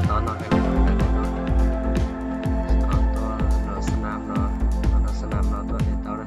Tod no, tod tuaj nram xa nam no, tod nram xa nam no tuaj ces tau na.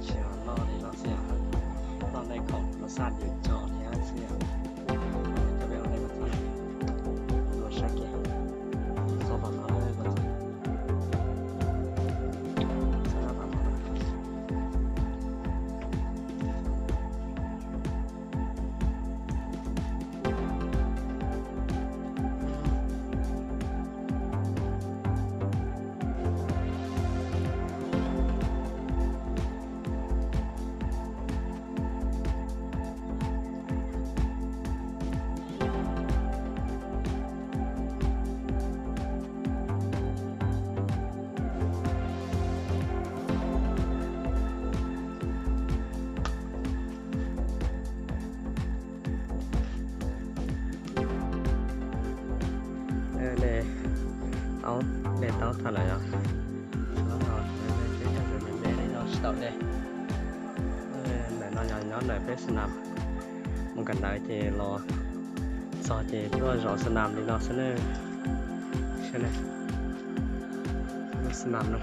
Tsis noj li no xwb, noj nej khoom los xaj yus cog thiab xwb. Cov peb ua nej ua txog, ua saib kiag, txog tom no, txog tom no. Nej, aub, nej tau tham lawm yog? Tsis tau nej. Ntawm no yog nyob ntawm peb xa nas, mus kawm ntawv ces los txog ces tuaj zov xa nas li no xwb na. Saib na, xa nas no.